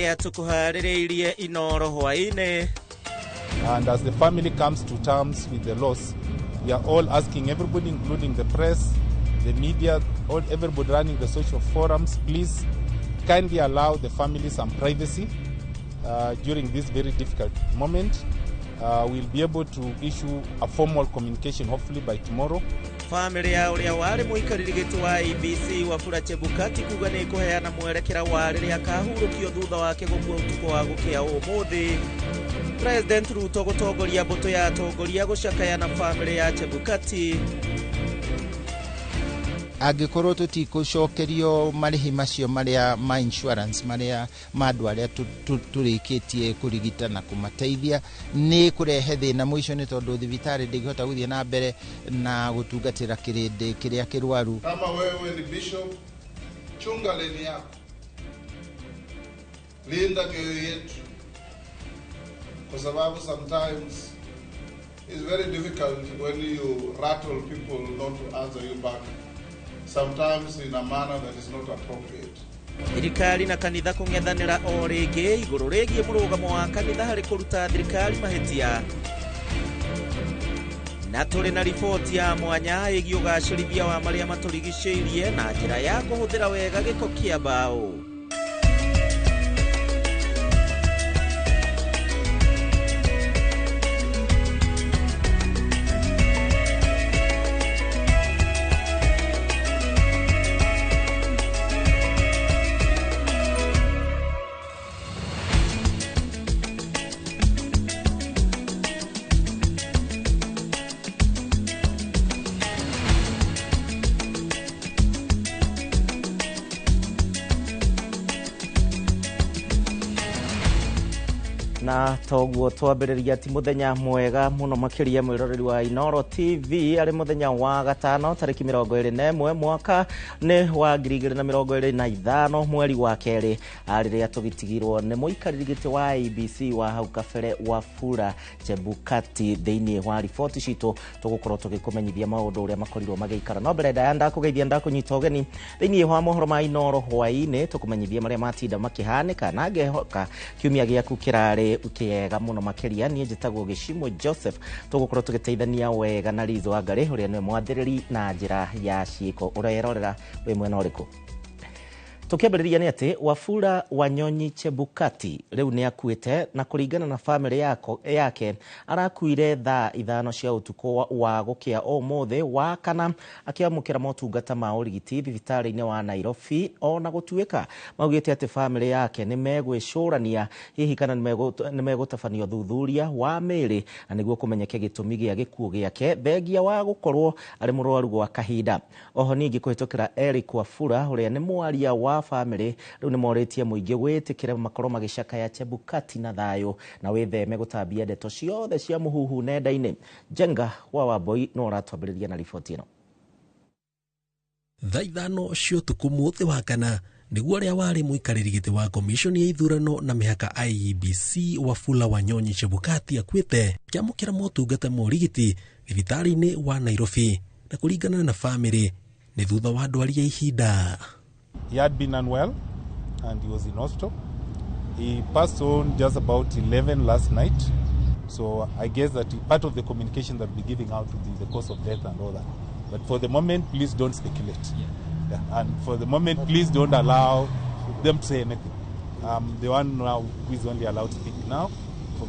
Marĩa tũkũharĩrĩirie Inooro hwaĩ-inĩ. And as the family comes to terms with the loss, we are all asking everybody, including the press, the media, all everybody running the social forums, please kindly allow the family some privacy during this very difficult moment. We'll be able to issue a formal communication hopefully by tomorrow. Famĩlĩ ya ũrĩa warĩ mũikarĩri gĩtĩ wa IEBC Wafula Chebukati kuga nĩ kũheana mwerekera wa rĩrĩa akahurũkio thutha wake gũkua ũtukũ wa gũkĩa ũmũthĩ. President Ruto gũtongoria mbũtũ ya atongoria gũcakaya na famĩlĩ ya Chebukati. Angĩkorwo tũtikũcokerio marĩhi macio marĩa ma insurance marĩa ma andũ arĩa tũrĩkĩtie kũrigita na kũmateithia, nĩ kũrehe thĩna mũico, nĩ tondũ thibitarĩ ndĩngĩhota gũthiĩ na mbere na gũtungatĩra kĩrĩndĩ kĩrĩa kĩrwaru. Kama wewe ni bishop, chunga leni yako, linda mioyo yetu, kwa sababu sometimes it's very difficult when you rattle people not to answer you back, sometimes in a manner that is not appropriate. Thirikari na kanitha kũng'ethanĩra o rĩngĩ igũrũ rĩgiĩ mũrũgamo wa kanitha harĩ kũruta thirikari mahĩtia. Na tũrĩ na riboti ya mwanya ĩgiĩ ũgacĩrithia wa marĩa matũrigicĩirie na njĩra ya kũhũthĩra wega gĩko kĩa mbaũ. Na toguo twambĩrĩria ti mũthenya mwega mũno makĩria mwĩroreri wa Inooro TV, arĩ mũthenya wa gatano tarĩki 21 mwaka nĩ wa 2025 mweri wa kerĩ, rĩrĩa tũgĩtigirwo nĩ mũikarĩri gĩtĩ wa IEBC wa hau kabere Wafula Chebukati. Thĩinĩ wa riboti citũ tũgũkorwo tũgĩkũmenyithia maũndũ ũrĩa makorirwo magĩikara. No mbere ndaya ndakũgeithia ndakũnyita ũgeni thĩinĩ wa mohoro ma Inooro hwaĩ-inĩ, tũkũmenyithia marĩa matinda makĩhanĩka, na ngehoka kiumia gĩaku kĩrarĩ kĩega mũno makĩria. Niĩ njĩtagwo Gĩcimo Joseph, tũgũkorwo tũgĩteithania wega na Liz Wangari ũrĩa nĩwe mwathĩrĩri na njĩra ya ciĩko. Ũrerorera wĩ mwena ũrĩkũ? Tũkĩambĩrĩria nĩ atĩ Wafula Wanyonyi Chebukati rĩu nĩ akuĩte, na kũringana na famĩlĩ yake arakuire thaa 5 cia ũtukũ wa gũkĩa ũmũthĩ wa kana akĩamũkĩra motungata ma ũrigiti thibitarĩ-inĩ wa Nairobi. Ona gũtuĩka maugĩte atĩ famĩlĩ yake nĩ megwĩcũrania hihi kana nĩ megũtabania ũthuthuria wa mĩĩrĩ na nĩguo kũmenyeke gĩtũmi gĩa gĩkuũ gĩake, thengia wa gũkorwo arĩ mũrwaru gwa kahinda. Oho ningĩ kũhĩtũkĩra Eric Wafula ũrĩa nĩ mwaria wa famĩlĩ, rĩu nĩ morĩtie mũingĩ wĩtĩkĩre makorwo magĩcakaya Chebukati na thayũ na wĩtheme gũtambia ndeto ciothe cia mũhuhu nenda-inĩ. Njenga wa Wambui no ũratwambĩrĩria na riboti ĩno. Thaa 5 cia ũtukũ mũthĩ wa kana nĩguo ũrĩa warĩ mũikarĩri gĩtĩ wa komishoni ya ithurano na mĩhaka IEBC Wafula Wanyonyi Chebukati akuĩte akĩamũkĩra motungata ma ũrigiti thibitarĩ-inĩ wa Nairobi, na kũringana na famĩlĩ nĩ thutha wa ndwari ya ihinda. He had been unwell and he was in hospital. He passed on just about 11 last night. So I guess that part of the communication that we'll be giving out will be the cause of death and all that. But for the moment, please don't speculate. Yeah. And for the moment, please don't allow them to say anything. The one now who is only allowed to speak now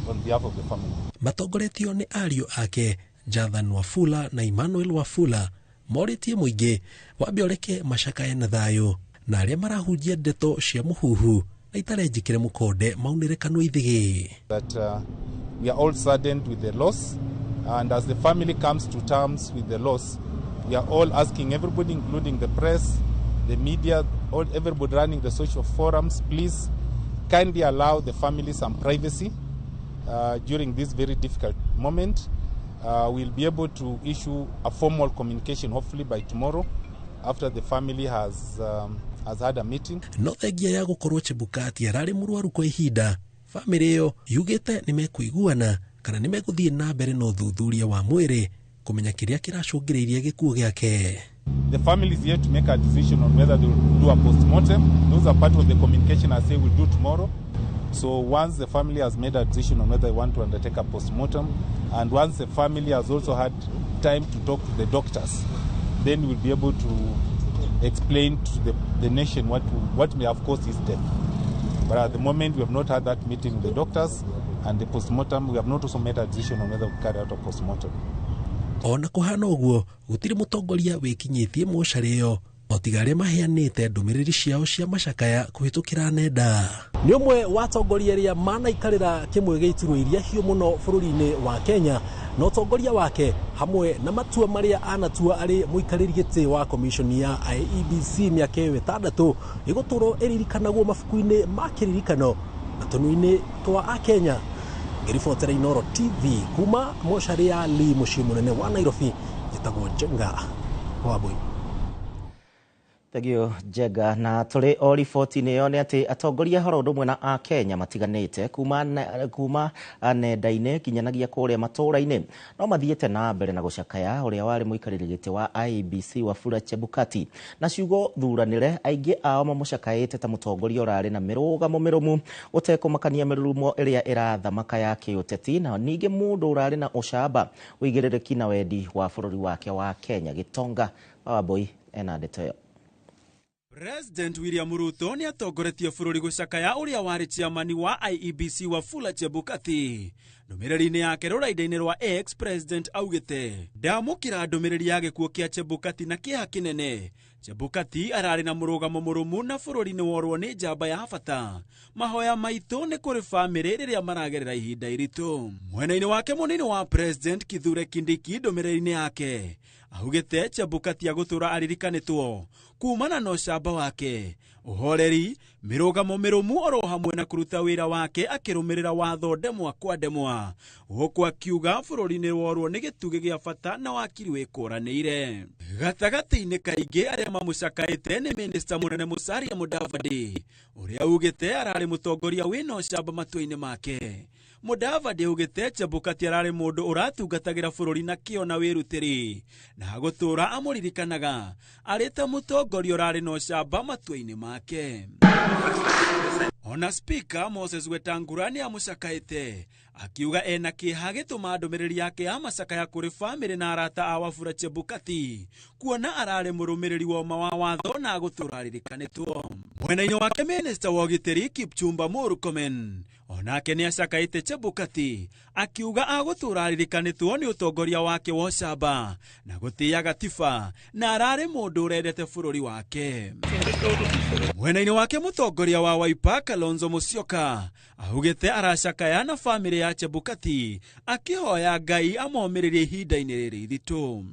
on behalf of the family. Matongoretio nĩ ariũ ake Jathan Wafula na Emmanuel Wafula morĩtie mũingĩ wambe ũreke macakae na thayũ, na arĩa marahunjia ndeto cia mũhuhu na itarĩ njĩkĩre mũkonde maunĩre kanua ithĩgĩ. That we are all saddened with the loss, and as the family comes to terms with the loss, we are all asking everybody, including the press, the media, all everybody running the social forums, please kindly allow the family some privacy during this very difficult moment. We'll be able to issue a formal communication hopefully by tomorrow after the family has had a meeting. No thengia ya gũkorwo Chebukati ararĩ mũrwaru kwa ihinda, famĩlĩ ĩyo yugĩte nĩ mekũiguana kana nĩ megũthiĩ na mbere na ũthuthuria wa mwĩrĩ kũmenya kĩrĩa kĩracũngĩrĩirie gĩkuũ gĩake. The family is yet to make a decision on whether they will do a post-mortem. Those are part of the communication I say we'll do tomorrow. So once the family has made a decision on whether they want to undertake a post-mortem, and once the family has also had time to talk to the doctors, then we'll be able to explain to the nation what may have caused his death. But at the moment, we have not had that meeting with the doctors, and the post-mortem, we have not also made a decision on whether we carry out a post-mortem. Ona kũhana ũguo gũtirĩ mũtongoria wĩkinyĩtie mocarĩ ĩyo o tiga arĩa maheanĩte ndũmĩrĩri ciao cia macakaya kũhĩtũkĩra nenda. Nĩ ũmwe wa atongoria arĩa manaikarĩra kĩmwe gĩa iturwa iria hiũ mũno bũrũri-inĩ wa Kenya, na ũtongoria wake hamwe na matua marĩa anatua arĩ mũikarĩri gĩtĩ wa komishoni ya IEBC mĩaka ĩyo 6 ĩgũtũrwo ĩririkanagwo mabuku-inĩ ma kĩririkano na tũnua-inĩ twa Akenya. Ngĩribotera Inooro TV kuma mocarĩ ya Lee mũciĩ mũnene wa Nairobi, njĩtagwo Njenga Wambui. Thank you Njenga. Na tũrĩ o riboti-inĩ ĩyo nĩ atĩ atongoria horo ũndũ ũmwe na a Kenya matiganĩte kuma nenda-inĩ nginyanagia kũrĩa matũũra-inĩ no mathiĩte na mbere na gũcakaya ũrĩa warĩ mũikarĩri gĩtĩ wa IEBC Wafula Chebukati na ciugo thuranĩre. Aingĩ ao mamũcakaĩte ta mũtongoria ũrarĩ na mĩrũgamo mĩrũmu ũtekũmakania mĩrurumo ĩrĩa ĩrathamaka ya kĩũteti, na ningĩ mũndũ ũrarĩ na ũcamba, ũigĩrĩrĩki na wendi wa bũrũri wake wa Kenya. Gĩtonga Wambui ena ndeto ĩyo. President William Ruto nĩ atongoretie bũrũri gũcakaya ũrĩa warĩ chairman wa IEBC Wafula Chebukati. Ndũmĩrĩri-inĩ yake rũrenda-inĩ rwa X, President augĩte ndamũkĩra ndũmĩrĩri ya gĩkuũ kĩa Chebukati na kĩeha kĩnene. Chebukati ararĩ na mũrũgamo mũrũmu na bũrũri nĩ worwo nĩ njamba ya bata. Mahoya maitũ nĩ kũrĩ bamĩrĩ rĩrĩa maragerera ihinda iritũ. Mwena-inĩ wake mũnini wa President Kithure Kindiki ndũmĩrĩri-inĩ yake augĩte Chebukati agũtũra aririkanĩtwo kumana na ũcamba wake, ũhoreri, mĩrũgamo mĩrũmu oro hamwe na kũruta wĩra wake akĩrũmĩrĩra watho ndemwa kwa ndemwa, gũkũ akiuga bũrũri nĩ worwo nĩ gĩtugĩ gĩa bata na wakiri wĩkũranĩire. Gatagatĩ-inĩ kaingĩ arĩa mamũcakaĩte nĩ minista mũnene Musalia Mudavadi ũrĩa augĩte ararĩ mũtongoria wĩna ũcamba matua-inĩ make. Mudavadi augĩte Chebukati ararĩ mũndũ ũratungatagĩra bũrũri na kĩo na wĩrutĩri, na gũtũra amũririkanaga arĩ ta mũtongoria ũrarĩ na ũcamba matua-inĩ make. Ona Speaker Moses Wetangula nĩ amũcakaĩte akiuga ena kĩeha gĩtũma ndũmĩrĩri yake ya macakaya kũrĩ bamĩrĩ na arata a Wafula Chebukati kuona ararĩ mũrũmĩrĩri woma wa watho na gũtũra aririkanĩtwo. Mwena-inĩ wake minista wa ũgitĩri Kipchumba Murkomen onake nĩ acakaĩte Chebukati akiuga agũtũra aririkanĩtwo nĩ ũtongoria wake wa ũcamba na gũtĩĩa gatiba na ararĩ mũndũ ũrendete bũrũri wake. Mwena-inĩ wake mũtongoria wa Wiper Kalonzo Musyoka augĩte aracakaya na bamĩrĩ ya Chebukati akĩhoya Ngai amomĩrĩrie ihinda-inĩ rĩrĩ iritũ.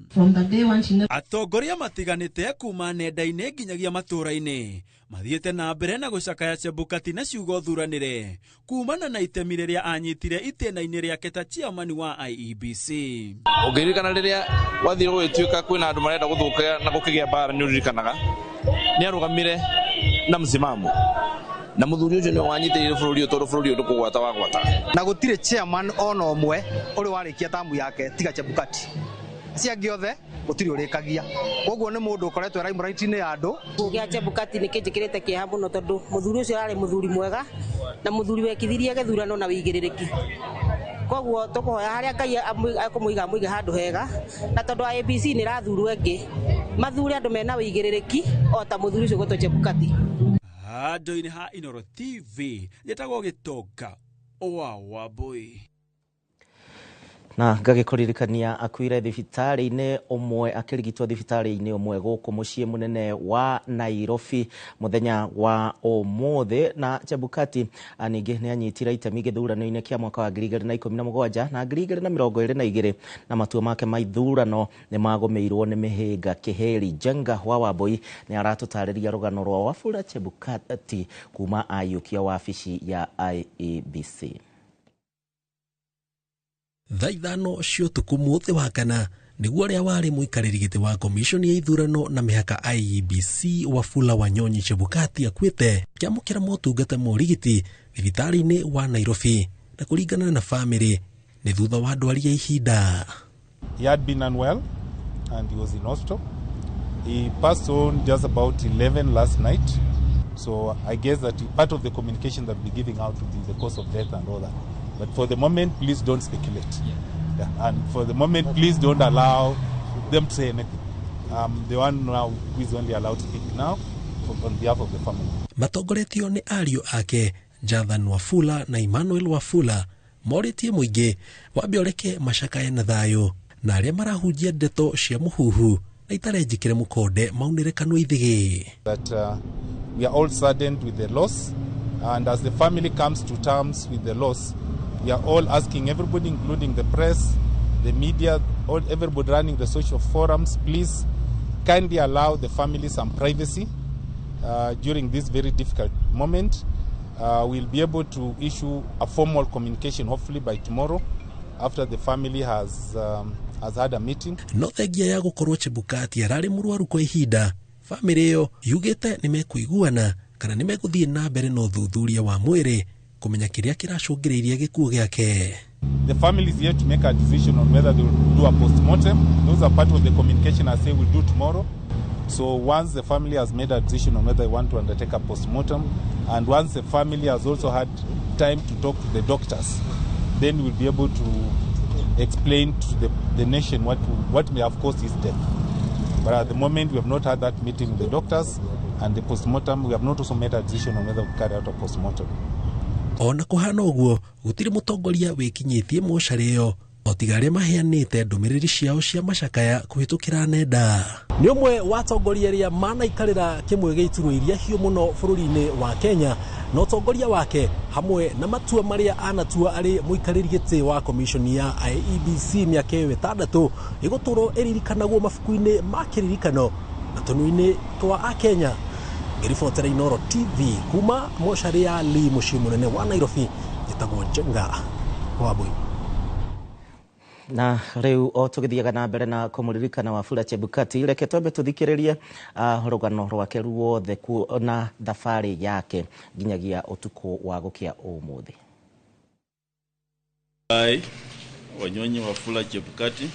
Atongoria matiganĩte kuma nenda-inĩ nginyagia matũũra-inĩ mathiĩte na mbere na gũcakaya Chebukati na ciugo thuranĩre kumana na itemi rĩrĩa anyitire itĩna-inĩ rĩake ta chairman wa IEBC. Ũngĩririkana rĩrĩa gwathire gũgĩtuĩka kwĩna andũ marenda gũthũkia na gũkĩgĩa mbara, nĩ ũririkanaga nĩ arũgamire na msimamo na mũthuri ũcio nĩwe wanyitĩrĩire bũrũri ũyũ tondũ bũrũri ũyũ ndũkũgwata wagwata. Na gũtirĩ chairman ona ũmwe ũrĩ warĩkia tamu yake tiga Chebukati, acio angĩ othe gũtirĩ ũrĩkagia. Koguo nĩ mũndũ ũkoretwo limelight-inĩ ya andũ. Gĩa Chebukati nĩ kĩnjĩkĩrĩte kĩeha mũno tondũ mũthuri ũcio ararĩ mũthuri mwega na mũthuri wekithirie gĩthurano na wĩigĩrĩrĩki. Koguo tũkũhoya harĩa Ngai ekũmũiga amũige handũ hega, na tondũ IEBC nĩ ĩrathurwo ĩngĩ mathure andũ mena wĩigĩrĩrĩki o ta mũthuri ũcio gwĩtwo Chebukati. Handũ-inĩ ha Inooro TV njĩtagwo Gĩtonga wa Wambui. Na ngagĩkũririkania akuire thibitarĩ-inĩ ũmwe akĩrigitwo thibitarĩ-inĩ ũmwe gũkũ mũciĩ mũnene wa Nairobi mũthenya wa ũmũthĩ. Na Chebukati ningĩ nĩ anyitire itemi gĩthurano-inĩ kĩa mwaka wa 2017 na 2022 na matua make ma ithurano nĩ magũmĩirwo nĩ mĩhĩnga kĩhĩri. Njenga wa Wambui nĩ aratũtarĩria rũgano rwa Wafula Chebukati kuma aiyũkia wabici ya IEBC. Thaa 5 cia ũtukũ mũthĩ wa kana nĩguo ũrĩa warĩ mũikarĩri gĩtĩ wa komishoni ya ithurano na mĩhaka IEBC Wafula Wanyonyi Chebukati akuĩte akĩamũkĩra motungata ma ũrigiti thibitarĩ-inĩ wa Nairobi, na kũringana na bamĩrĩ nĩ thutha wa ndwari ya ihinda. He had been unwell and he was in hospital. He passed on just about 11 last night. So I guess that part of the communication that we'll be giving out will be the cause of death and all that. But for the moment, please don't speculate. Yeah. And for the moment, please don't allow them to say anything. The one now who is only allowed to speak now on behalf of the family. Matongoretio nĩ ariũ ake Jathan Wafula na Emmanuel Wafula morĩtie mũingĩ wambe ũreke macakae na thayũ na arĩa marahunjia ndeto cia mũhuhu na itarĩ njĩkĩre mũkonde maunĩre kanua ithĩgĩ. That we are all saddened with the loss, and as the family comes to terms with the loss, we are all asking everybody, including the press, the media, everybody running the social forums, please kindly allow the family some privacy during this very difficult moment. We'll be able to issue a formal communication hopefully by tomorrow after the family has had a meeting. No thengia ya gũkorwo Chebukati ararĩ mũrwaru kwa ihinda, bamĩrĩ ĩyo yugĩte nĩmekũiguana kana nĩmegũthiĩ na mbere na ũthuthuria wa mwĩrĩ kũmenya kĩrĩa kĩracũngĩrĩirie gĩkuũ gĩake. The family is yet to make a decision on whether they will do a post-mortem. Those are part of the communication I say we'll do tomorrow. So once the family has made a decision on whether they want to undertake a post-mortem, and once the family has also had time to talk to the doctors, then we'll be able to explain to the nation what may have caused his death. But at the moment, we have not had that meeting with the doctors, and the post-mortem, we have not also made a decision on whether we carry out a post-mortem. Ona kũhana ũguo gũtirĩ mũtongoria wĩkinyĩtie mocarĩ ĩyo o tiga arĩa maheanĩte ndũmĩrĩri ciao cia macakaya kũhĩtũkĩra nenda. Nĩ ũmwe wa atongoria arĩa manaikarĩra kĩmwe gĩa iturwa iria hiũ mũno bũrũri-inĩ wa Kenya, na ũtongoria wake hamwe na matua marĩa anatua arĩ mũikarĩri gĩtĩ wa commission ya IEBC mĩaka ĩyo ĩtandatũ ĩgũtũrwo ĩririkanagwo mabuku-inĩ ma kĩririkano na tũnua-inĩ twa Akenya. Ngĩribotera Inooro TV kuma mocarĩ ya Lee mũciĩ mũnene wa Nairobi, njĩtagwo Njenga Wambui. Na rĩu o tũgĩthiaga na mbere na kũmũririkana Wafula Chebukati, reke twambe tũthikĩrĩrie rũgano rwake ruothe na thabarĩ yake nginyagia ũtukũ wa gũkĩa ũmũthĩ. Wanyonyi Wafula Chebukati.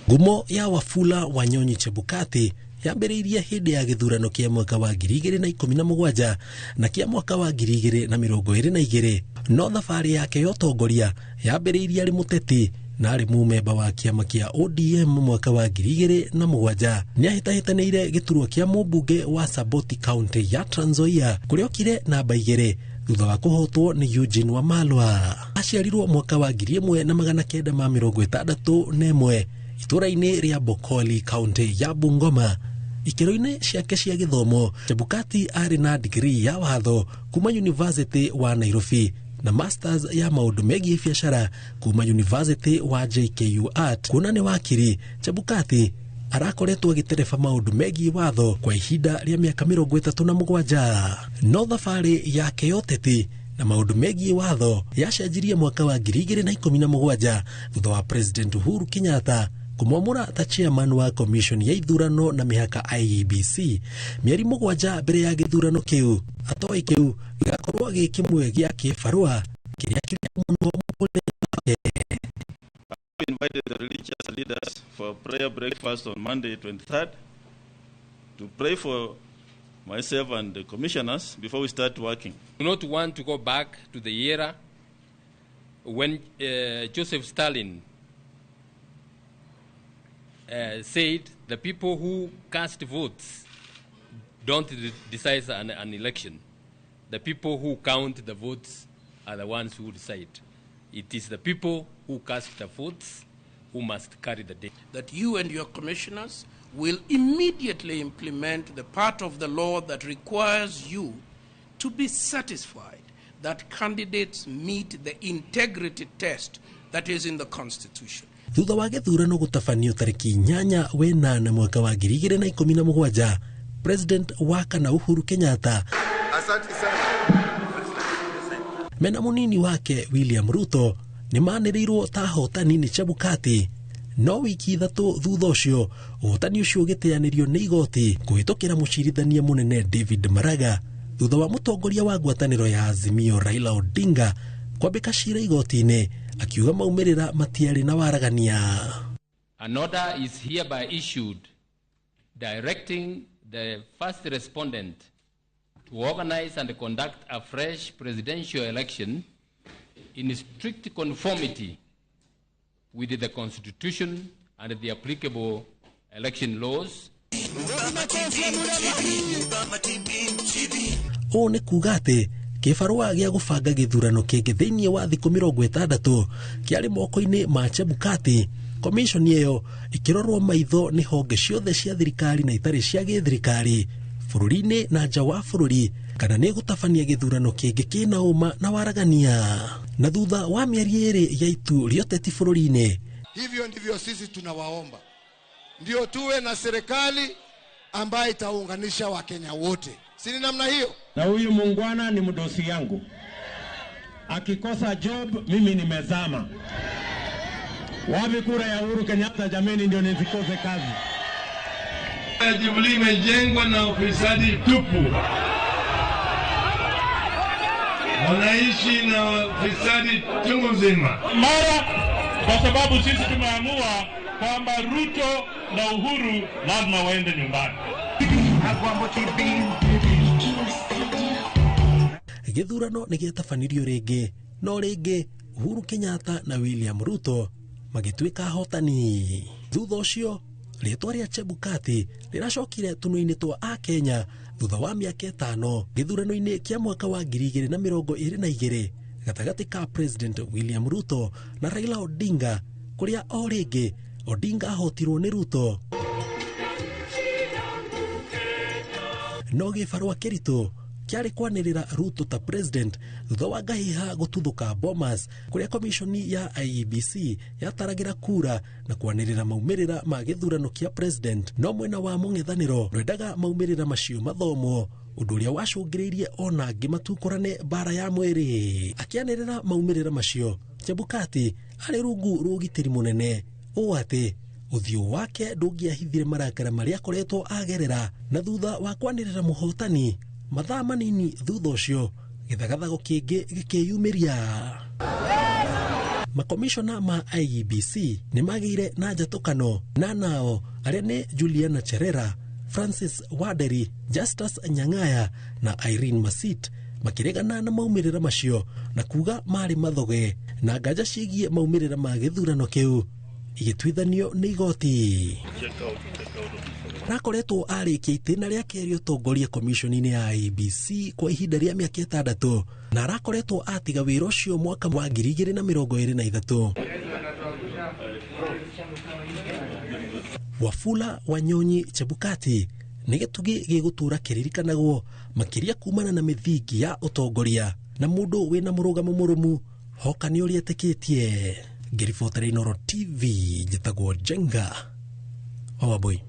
Ngumo ya Wafula Wanyonyi Chebukati yambĩrĩirie hĩndĩ ya gĩthurano kĩa mwaka wa 2017 na kĩa mwaka wa 2022, no thabarĩ yake ya ũtongoria yambĩrĩirie arĩ mũteti na arĩ mumemba wa kĩama kĩa ODM mwaka wa 2007. Nĩahĩtahĩtanĩire gĩturwa kĩa mũmbunge wa Saboti County ya Trans Nzoia kũrĩa okire namba 2 thutha wa kũhotwo nĩ Eugene Wamalwa. Aciarirwo mwaka wa 1961 itũra-inĩ rĩa Bokoli County ya Bungoma. Ikĩro-inĩ ciake cia gĩthomo, Chebukati arĩ na degree ya watho kuma University wa Nairobi na masters ya maũndũ megiĩ biacara kuma University wa JKUAT. Kuona nĩ wakiri, Chebukati arakoretwo agĩtereba maũndũ megiĩ watho kwa ihinda rĩa mĩaka 37. No thabarĩ yake ya ũteti na maũndũ megiĩ watho yacenjirie mwaka wa 2017 thutha wa President Uhuru Kenyatta kũmwamũra ta chairman wa commission ya ithurano na mĩhaka IEBC mĩeri 7 mbere ya gĩthurano kĩu. Atoĩ kĩu gĩgakorwo gĩ kĩmwe gĩa kĩbarũa kĩrĩa kĩrĩa mũno mũtũrĩre wake. Invited the religious leaders for a prayer breakfast on Monday 23rd to pray for myself and the commissioners before we start working. We do not want to go back to the era when Joseph Stalin said the people who cast votes don't decide an election. The people who count the votes are the ones who decide. It is the people who cast the votes who must carry the day. That you and your commissioners will immediately implement the part of the law that requires you to be satisfied that candidates meet the integrity test that is in the Constitution. Thutha wa gĩthurano gũtabanio tarĩki 8 wena mwaka wa 2017, President wa kana Uhuru Kenyatta mena mũnini wake William Ruto nĩmanĩrĩirwo ta ahotani nĩ Chebukati. No wiki 3 thutha ũcio ũhotani ũcio ũgĩteanĩrio nĩ igoti kũhĩtũkĩra mũcirithania mũnene David Maraga thutha wa mũtongoria wa ngwatanĩro ya Azimio Raila Odinga kwambĩka cira igoti-inĩ akiuga maumĩrĩra matiarĩ na waragania. An order is hereby issued Directing the first respondent to organize and conduct a fresh presidential election in strict conformity with the Constitution and the applicable election laws. Ũũ nĩ kuga atĩ kĩbarũa gĩa gũbanga gĩthurano kĩngĩ thĩinĩ wa thikũ 60 kĩarĩ moko-inĩ ma Chebukati. Komishoni ĩyo ĩkĩrorwo maitho nĩ honge ciothe cia thirikari na itarĩ cia gĩthirikari bũrũri-inĩ na nja wa bũrũri kana nĩ gũtabania gĩthurano kĩngĩ kĩna ũma na waragania. Na thutha wa mĩeri 2 ya itu rĩa ũteti bũrũri-inĩ. Hivyo ndivyo sisi tunawaomba, ndio tuwe na serikali ambayo itaunganisha Wakenya wote, si ni namna hiyo? Na huyu muungwana ni mdosi yangu, akikosa job mimi nimezama. Wapi kura ya Uhuru Kenyatta jameni, ndio nisikose kazi. Jubilee imejengwa na ufisadi tupu, wanaishi na ufisadi chungu mzima. Mara kwa sababu sisi tumeamua kwamba Ruto na Uhuru lazima waende nyumbani. Gĩthurano nĩ gĩatabanirio rĩngĩ, no rĩngĩ Uhuru Kenyatta na William Ruto magĩtuĩka ahotani. Thutha ũcio rĩtwa rĩa Chebukati rĩracokire tũnua-inĩ twa Akenya thutha wa mĩaka 5 gĩthurano-inĩ kĩa mwaka wa 2022 gatagatĩ ka President William Ruto na Raila Odinga, kũrĩa o rĩngĩ Odinga ahotirwo nĩ Ruto. No gĩbarũa kĩritũ kĩarĩ kwanĩrĩra Ruto ta president thutha wa ngahiha gũtuthũka Bomas, kũrĩa komishoni ya IEBC yataragĩra kura na kwanĩrĩra maumĩrĩra ma gĩthurano kĩa president. No mwena wa mũng'ethanĩro ndwendaga maumĩrĩra macio mathomwo, ũndũ ũrĩa wacũngĩrĩirie ona angĩ matukũrane mbara ya mwĩrĩ. Akĩanĩrĩra maumĩrĩra macio, Chebukati arĩ rungu rwa ũgitĩri mũnene ũũ atĩ ũthiũ wake ndũngĩahithire marakara marĩa akoretwo agerera. Na thutha wa kwanĩrĩra mũhotani mathaa manini thutha ũcio, gĩthagathago kĩngĩ gĩkĩyumĩria. Makomishona ma IEBC nĩ magĩire na njatũkano na nao arĩa nĩ Juliana Cherera, Francis Waderi, Justus Nyang'aya na Irene Masit makĩregana na maumĩrĩra macio na kuga marĩ mathoge, na nganja ciĩgiĩ maumĩrĩra ma gĩthurano kĩu igĩtuithanio nĩ igoti. Rakoretwo arĩkia itĩna rĩa kerĩ ũtongoria komishoni-inĩ ya IEBC kwa ihinda rĩa mĩaka 6 na arakoretwo atiga wĩra ũcio mwaka wa 2023. Wafula Wanyonyi Chebukati nĩ gĩtugĩ gĩgũtũra kĩririkanagwo makĩria kumana na mĩthingi ya ũtongoria na mũndũ wĩna mũrũgamo mũrũmu hoka nĩ ũrĩa etĩkĩtie. Ngĩribotera Inooro TV, njĩtagwo Njenga wa Wambui.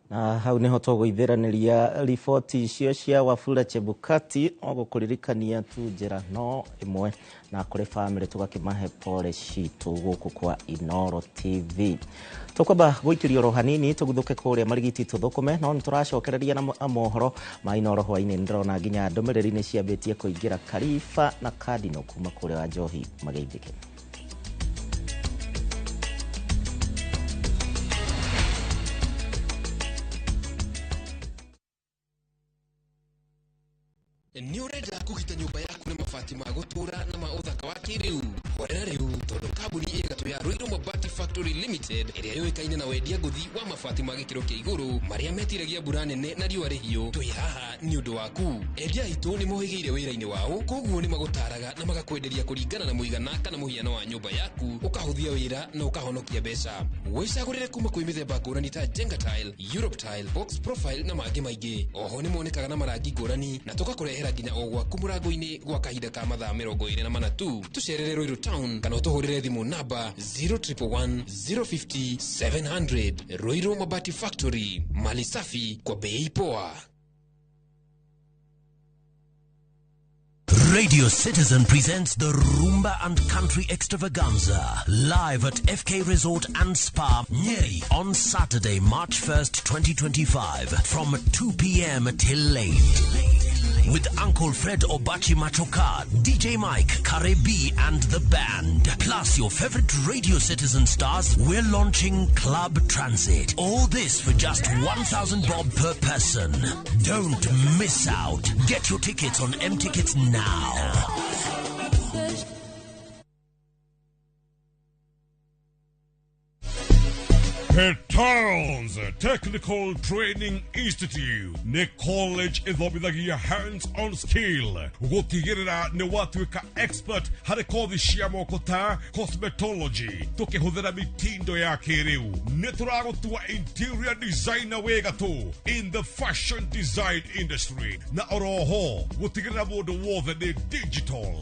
Na hau niho tũgũithĩranĩria riboti icio cia Wafula Chebukati, o gũkũririkania tu njĩra no ĩmwe na kũrĩ bamĩrĩ tũgakĩmahe pole citũ gũkũ kwa Inooro TV. Tũkwamba gũikĩrio oro hanini tũguthũke kũrĩa Marigiti tũthũkũme, no nĩtũracokereria na mohoro ma Inooro hwainĩ. Nĩndĩrona nginya ndũmĩrĩri nĩ ciambĩtie kũingĩra Kariba na Kadino kuma kũrĩa wa Njohi mageithĩke. Nĩ ũrenda kũgita nyũmba yaku na mabati ma gũtũra na ma ũthaka wa kĩrĩu? Horera rĩu, tondũ kambuni ĩ gatũ ya Ruiru Mabati Factory Limited ĩrĩa yũĩkaine na wendia ngũthi wa mabati ma gĩkĩro kĩa igũrũ marĩa metiragia mbura nene na riũa rĩhiũ, twĩ haha nĩ ũndũ waku. Endia aitũ nĩ mohĩgĩire wĩra-inĩ wao, koguo nĩ magũtaraga na magakwenderia kũringana na mũigana kana mũhiano wa nyũmba yaku, ũkahũthia wĩra na ũkahonokia mbeca. Wĩcagũrĩre kuma kwĩ mĩthemba ngũrani ta Jenga Tile, Europe Tile, Box Profile na mangĩ maingĩ. Oho nĩ monekaga na marangi ngũrani na tũgakũrehera nginya o gwaku mũrango-inĩ gwa kahinda ka mathaa 24 tu. Tũcerere Ruiru Town kana ũtũhũrĩre thimũ namba 0111 050 700. Ruiru Mabati Factory, mali safi kwa bei poa. Radio Citizen presents the Rumba and Country Extravaganza live at FK Resort and Spa, Nyeri, on Saturday, March 1st, 2025, from 2 p.m. till late. With Uncle Fred Obachi Machoka, DJ Mike, Kare B, and the band. Plus your favorite Radio Citizen stars, we're launching Club Transit. All this for just 1,000 bob per person. Don't miss out. Get your tickets on M Tickets now. Petals Technical Training Institute nĩ college ĩthomithagia hands-on skill gũtigĩrĩra nĩ watuĩka expert harĩ kothi cia moko ta cosmetology tũkĩhũthĩra mitindo ya kĩrĩu. Nĩ tũragũtua interior designer wĩ gatũ in the fashion design industry, na oroho gũtigĩrĩra mũndũ wothe nĩ digital.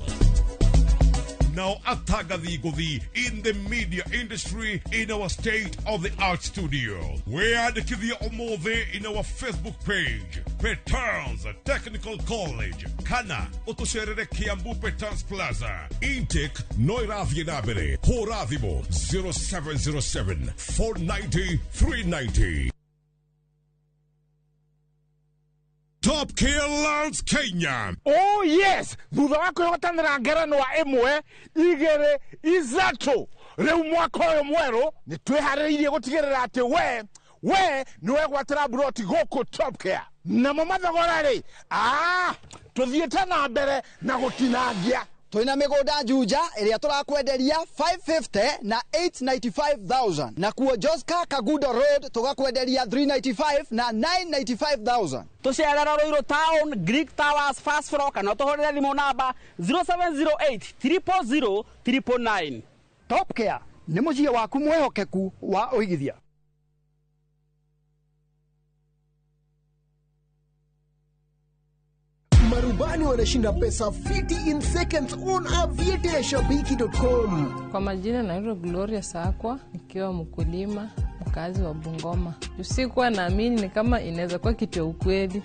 Now atangathi ngũthi in the media industry in our state-of-the-art studio. Wĩyandĩkithie ũmũthĩ in our Facebook page, Petals Technical College, kana ũtũcerere Kiambu Petals Plaza. Intake no ĩrathiĩ na mbere. Hũra thimũ 0707 490 390. Top Care Lands Kenya. Oh yes, thutha wa kwĩhotanĩra ngerenwa 1, 2, 3 rĩu mwaka ũyũ mwerũ nĩ twĩharĩrĩirie gũtigĩrĩra atĩ we nĩ wegwatĩra mburoti gũkũ Top Care. Namo mathogora rĩ, tũthiĩte na mbere na gũtinangia. Twina mĩgũnda Juja ĩrĩa tũrakwenderia 550 na 895,000, na kuo Joska Kagudo Road tũgakwenderia 395 na 995,000. Tũcerera Ruiru Town, Greek Towers, first floor, kana ũtũhũrĩre thimũ namba 0708 000 999. Top Care nĩ mũciĩ waku mwĩhokeku wa ũigithia. Marubani wanashinda pesa fiti in seconds on aviateashabiki.com. Kwa majina naitwa Gloria Sakwa, nikiwa mkulima mkazi wa Bungoma. Usikuwa naamini ni kama inaweza kuwa kitu ya ukweli.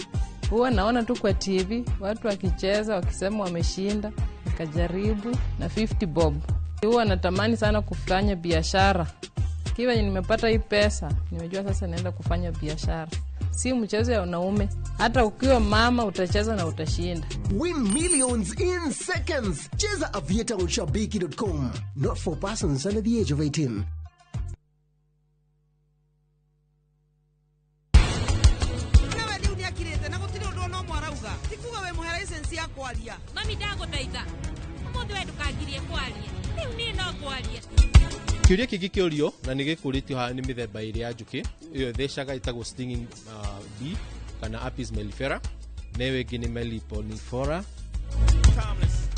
Huwa naona tu kwa TV watu wakicheza wakisema wameshinda, nikajaribu na 50 bob. Huwa natamani sana kufanya biashara. Kiwa nimepata hii pesa, nimejua sasa naenda kufanya biashara. Si mchezo ya wanaume, hata ukiwa mama utacheza na utashinda. Win millions in seconds. Cheza Aviator on shabiki.com. Not for persons under the age of 18. Nawe riu nĩakirĩte na gũtirĩ ũndũ ona ũmwe arauga. Ti kuga wĩ mũhe license ya kwaria. Mami ndagũthaitha. Ũmũthĩ we ndũkangirie kwaria. Rĩu niĩ no ngwarie. Kĩũria kĩngĩ kĩũrio na nĩ gĩkũrĩtio haha nĩ mĩthemba ĩrĩ ya njũkĩ ĩyo ĩthecaga ĩtagwo stinging bee kana Apis mellifera, na ĩyo ĩngĩ nĩ Meliponiphora. Timeless.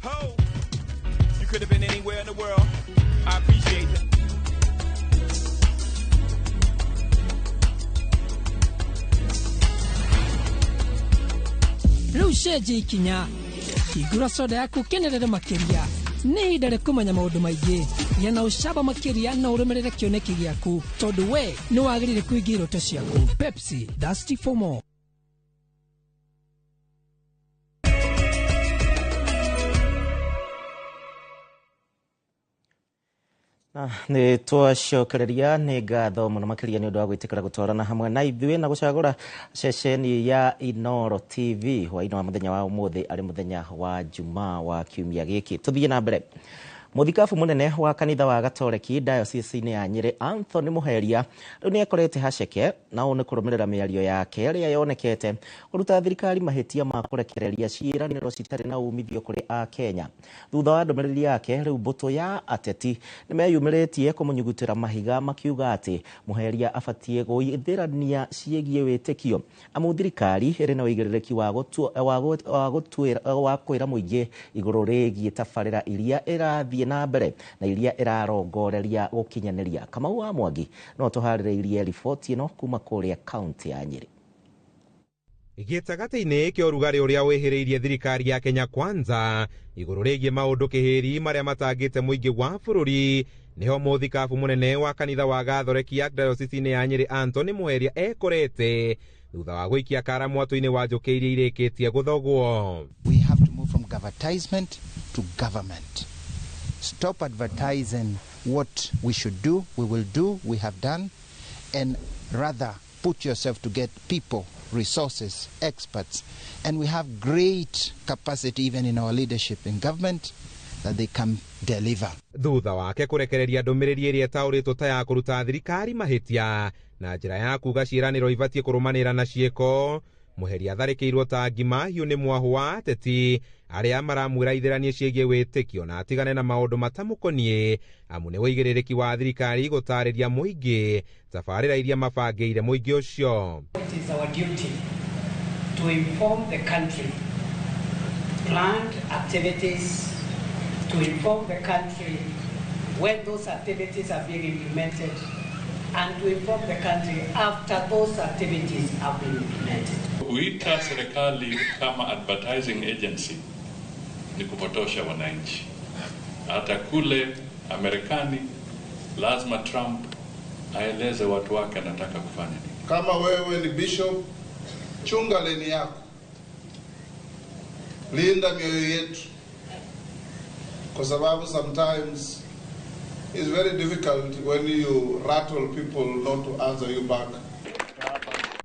Ho! You could have been anywhere in the world. I appreciate it. Rĩu cenjia ikinya, hingũra soda yaku ũkenerere makĩria. Nĩ ihinda rĩa kũmenya maũndũ maingĩ. Gĩa na ũcamba makĩria na ũrũmĩrĩre kĩoneki gĩaku, tondũ we nĩ wagĩrĩire kũingĩra iroto ciaku. Pepsi, thirsty for more. Nĩ twacokereria nĩ ngatho mũno makĩria nĩ ũndũ wa gwĩtĩkĩra gũtwarana hamwe na ithuĩ na gũcagũra ceceni ya Inooro TV hwaĩ-inĩ wa mũthenya wa ũmũthĩ arĩ mũthenya wa Jumaa wa kiumia gĩkĩ. Tũthiĩ na mbere. Mũthikabu mũnene wa kanitha wa Gatoreki diocese-inĩ ya Nyĩrĩ Anthony Muheria rĩu nĩ akorete haceke, na ũũ nĩ kũrũmĩrĩra mĩario yake ĩrĩa yonekete kũruta thirikari mahĩtia ma kũrekereria ciĩranĩro citarĩ na umithio kũrĩ Akenya. Thutha wa ndũmĩrĩri yake, rĩu mbũtũ ya ateti nĩ meyumĩrĩtie kũmũnyugutĩra mahiga makiuga atĩ Muheria abatiĩ gũithĩrania ciĩgiĩ wĩtĩkio, amu thirikari ĩrĩ na ũigĩrĩrĩki wa kwĩra mũingĩ igũrũ rĩgiĩ tabarĩra iria ĩrathiĩ na mbere na iria ĩrarongoreria gũkinyanĩria. Kamau wa Mwangi no tũharĩrĩirie riboti ĩno kuma kũrĩa kaunti ya Nyĩrĩ. Gĩtagatĩ-inĩ kĩa ũrugarĩ ũrĩa wĩhĩrĩirie thirikari ya Kenya Kwanza igũrũ rĩgiĩ maũndũ kĩhĩri marĩa matangĩte mũingĩ wa bũrũri, nĩho mũthikabu mũnene wa kanitha wa Gathoreki ya diocese-inĩ ya Nyĩrĩ Anthony Muheria ekorete thutha wa gũikia kara mwatũ-inĩ wa njũkĩ iria irĩkĩtie gũthogwo. We have to move from advertisement to government. Stop advertising what we should do, we will do, we have done, and rather put yourself to get people, resources, experts, and we have great capacity even in our leadership in government that they can deliver. Thutha wake kũrekereria ndũmĩrĩri ĩrĩa ĩtaũrĩtwo ta ya kũruta thirikari mahĩtia na njĩra ya kuga ciĩranĩro ibatiĩ kũrũmanĩra na ciĩko, Mũheri atharĩkĩirwo ta ngima hiũ nĩ mwahũ wa ateti arĩa maramwĩra ithĩranie ciĩgiĩ wĩtĩkio na atigane na maũndũ matamũkoniĩ, amu nĩ wĩigĩrĩrĩki wa thirikari gũtarĩria mũingĩ tabarĩra iria mabangĩire mũingĩ ũcio. It is our duty to inform the country planned activities, to inform the country when those activities are being implemented, and to inform the country after those activities have been implemented. Kuita serikali kama advertising agency ni kupotosha wananchi. Hata kule Amerikani lazima Trump aeleze watu wake anataka kufanya nini. Kama wewe ni bishop, chunga leni yako, linda mioyo yetu, kwa sababu sometimes it's very difficult when you rattle people not to answer you back.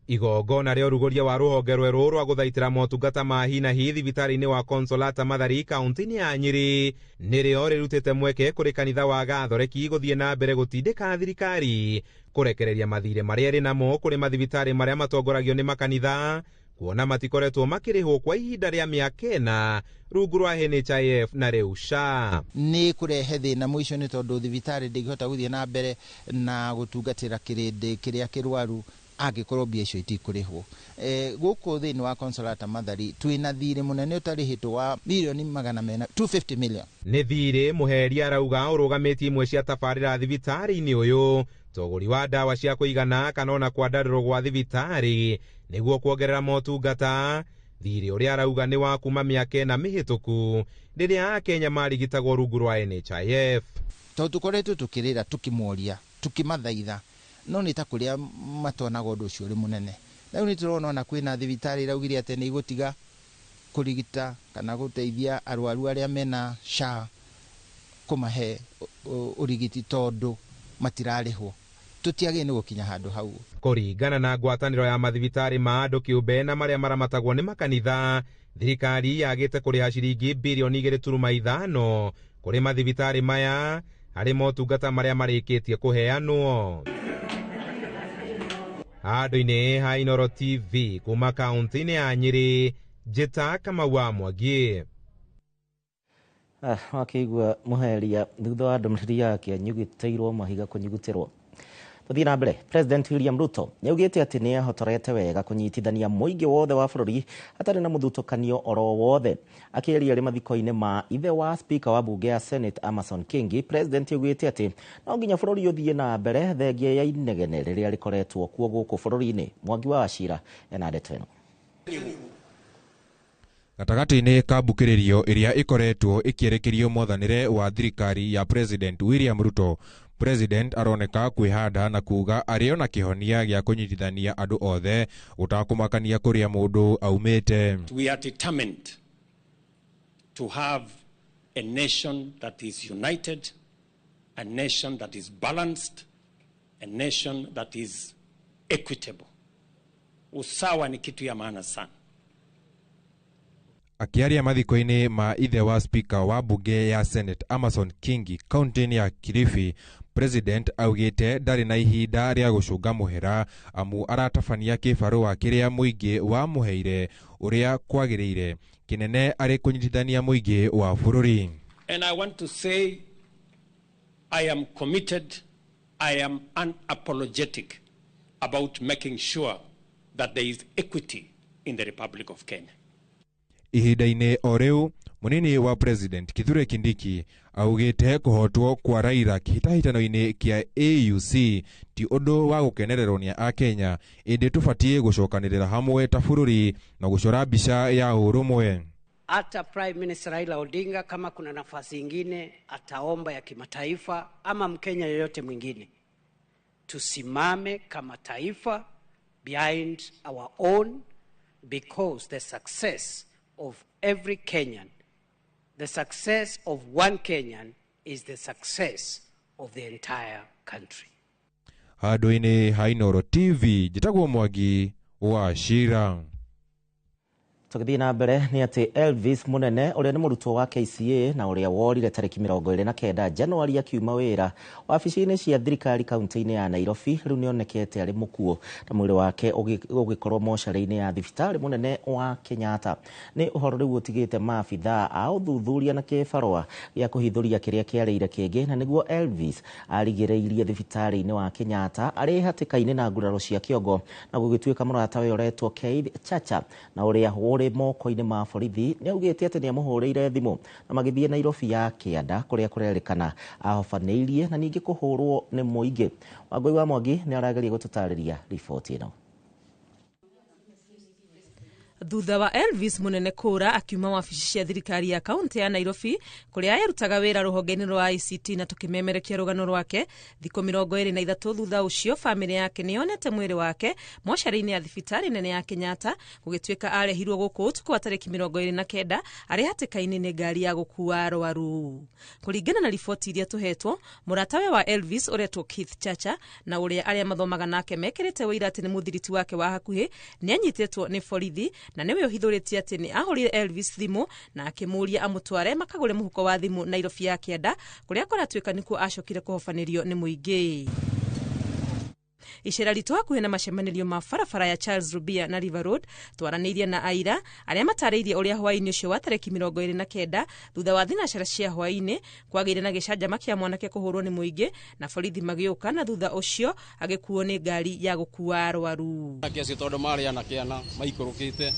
Igongona rĩa ũrugũria wa rũhonge rwerũ rwa gũthaitĩra motungata ma hi na hi thibitarĩ-inĩ wa Consolata Mathari kaunti-inĩ ya Nyĩrĩ nĩrĩo rĩrutĩte mweke kũrĩ kanitha wa Gathoreki gũthiĩ na mbere gũtindĩka thirikari kũrekereria mathirĩ marĩa ĩrĩ namo kũrĩ mathibitarĩ marĩa matongoragio nĩ makanitha, kuona matikoretwo makĩrĩhwo kwa ihinda rĩa mĩaka ĩna rungu rwa NHIF na rĩu SHA. Nĩ kũrehe thĩna mũico nĩ tondũ thibitarĩ ndĩngĩhota gũthiĩ na mbere na gũtungatĩra kĩrĩndĩ kĩrĩa kĩrwaru angĩkorwo mbia icio itikũrĩhwo. Gũkũ thĩinĩ wa Consolata Mathari twĩna thirĩ mũnene ũtarĩhĩtwo wa mirioni 400, 250 million. Nĩ thirĩ Mũheri arauga ũrũgamĩtie imwe cia tabarĩra thibitarĩ-inĩ ũyũ, tũgũri wa ndawa cia kũigana kana ona kwandarũrwo gwa thibitarĩ nĩguo kuongerera motungata. Thirĩ ũrĩa arauga nĩ wa kuma mĩaka ĩna mĩhĩtũku rĩrĩa Akenya marigitagwo rungu rwa NHIF. Tondũ tũkoretwo tũkĩrĩra, tũkĩmoria, tũkĩmathaitha, no nĩ ta kũrĩa matonaga ũndũ ũcio ũrĩ mũnene. Rĩu nĩ tũrona ona kwĩna thibitarĩ iraugire atĩ nĩ igũtiga kũrigita kana gũteithia arwaru arĩa mena SHA kũmahe ũrigiti tondũ matirarĩhwo. Tũtiagĩrĩire nĩ gũkinya handũ hau. Kũringana na ngwatanĩro ya mathibitarĩ ma andũ kĩũmbe na marĩa maramatagwo nĩ makanitha, thirikari yagĩte kũrĩha ciringi birioni 2.5 kũrĩ mathibitarĩ maya harĩ motungata marĩa marĩkĩtie kũheanwo. Handũ-inĩ ha Inooro TV kuma kaunti-inĩ ya Nyĩrĩ, Njĩta Kamau wa Mwangi. Wakĩigua Mũheria thutha wa ndũmĩrĩri yake anyugĩtĩirwo mahiga kũnyugutĩrwo. Tũthiĩ na mbere. President William Ruto nĩaugĩte atĩ nĩ ahotorete wega kũnyitithania mũingĩ wothe wa bũrũri hatarĩ na mũthutũkanio oro wothe. Akĩaria arĩ mathiko-inĩ ma ithe wa speaker wa bunge ya Senate Amason Kingi, President augĩte atĩ no nginya bũrũri ũthiĩ na mbere thengia ya inegene rĩrĩa rĩkoretwo kuo gũkũ bũrũri-inĩ. Mwangi wa Wachira ena ndeto ĩno. Gatagatĩ-inĩ ka mbukĩrĩrio ĩrĩa ĩkoretwo ĩkĩerekerio mwathanĩre wa thirikari ya President William Ruto, President aroneka kwĩhanda na kuga arĩ ona kĩhonia gĩa kũnyitithania andũ othe gũtakũmakania kũrĩa mũndũ aumĩte. We are determined to have a nation that is united, a nation that is balanced, a nation that is equitable. Usawa ni kitu ya maana sana. Akĩaria mathiko-inĩ ma ithe wa speaker wa bunge ya Senate Amason Kingi kaunti-inĩ ya Kilifi, President augĩte ndarĩ na ihinda rĩa gũcũnga mũhera amu aratabania kĩbarũa kĩrĩa mũingĩ wamũheire ũrĩa kwagĩrĩire, kĩnene arĩ kũnyitithania mũingĩ wa bũrũri. And I want to say I am committed, I am unapologetic about making sure that there is equity in the Republic of Kenya. Ihinda-inĩ o rĩu, mũnini wa President Kithure Kindiki augĩte kũhotwo kwa Raila kĩhĩtahĩtano-inĩ kĩa AUC ti ũndũ wa gũkenererwo nĩ Akenya, ĩndĩ tũbatiĩ gũcokanĩrĩra hamwe ta bũrũri na gũcora mbica ya ũrũmwe. Hata Prime Minister Raila Odinga kama kuna nafasi ingine ataomba ya kimataifa ama Mkenya yoyote mwingine, tusimame kama taifa behind our own, because the success of every Kenyan The success of one Kenyan is the success of the entire country. Handũ-inĩ ha Inooro TV, njĩtagwo Mwangi wa Shira. Tũgĩthiĩ na mbere nĩ atĩ Elvis Munene ũrĩa nĩ mũrutwo wa KCA na ũrĩa worire tarĩki 29 Januari akiuma wĩra wabici-inĩ cia thirikari kaunti-inĩ ya Nairobi rĩu nĩonekete arĩ mũkuũ na mwĩrĩ wake ũgĩkorwo mocarĩ-inĩ ya thibitarĩ mũnene wa Kenyatta. Nĩ ũhoro rĩu ũtigĩte maabithaa a ũthuthuria na kĩbarũa gĩa kũhithũria kĩrĩa kĩarĩire kĩngĩ, na nĩguo Elvis arigĩrĩirie thibitarĩ-inĩ wa Kenyatta arĩ hatĩka-inĩ na nguraro cia kĩongo na gũgĩtuĩka mũratawe ũretwo Keith Chacha na ũrĩa ũrĩ moko-inĩ ma borithi nĩaugĩte atĩ nĩamũhũrĩire thimũ na magĩthiĩ Nairobi ya kĩanda kũrĩa kũrerĩkana ahobanĩirie na ningĩ kũhũrwo nĩ mũingĩ. Wangũi wa Mwangi nĩarageria gũtũtarĩria riboti ĩno. Thutha wa Elvis Munene kũra akiuma wabici cia thirikari ya kaunti ya Nairobi kũrĩa erutaga wĩra rũhonge-inĩ rwa ICT na tũkĩmemerekia rũgano rwake thikũ 23 thutha ũcio famĩlĩ yake nĩyonete mwĩrĩ wake mocarĩ-inĩ ya thibitarĩ nene ya Kenyatta gũgĩtuĩka arehirwo gũkũ ũtukũ wa tarĩki 29 arĩ hatĩka-inĩ nĩ ngari ya gũkua arwaru. Kũringana na riboti iria tũhetwo, mũratawe wa Elvis ũretwo Keith Chacha na ũrĩa arĩa mathomaga nake mekĩrĩte ũira atĩ nĩ mũthiriti wake wa hakuhĩ nĩanyitĩtwo nĩ borithi na nĩwe ũhithũrĩtie atĩ nĩ ahũrire Elvis thimũ na akĩmũũria amũtware makagũre mũhuko wa thimũ Nairobi ya kĩanda kũrĩa kũratuĩka nĩkuo acokire kũhobanĩrio nĩ mũingĩ. Icera ritũ hakuhĩ na macemanĩrio ma barabara ya Charles Rubia na River Road twaranĩirie na aira arĩa matarĩirie ũrĩa hwaĩ-inĩ ũcio wa tarĩki 29 thutha wa thinacara cia hwaĩ-inĩ kwagĩire na gĩcanjama kĩa mwanake kũhũrwo nĩ mũingĩ na borithi magĩũka na thutha ũcio agĩkuo nĩ ngari ya gũkua arwaru. Anake acio tondũ marĩ anake ana maikũrũkĩte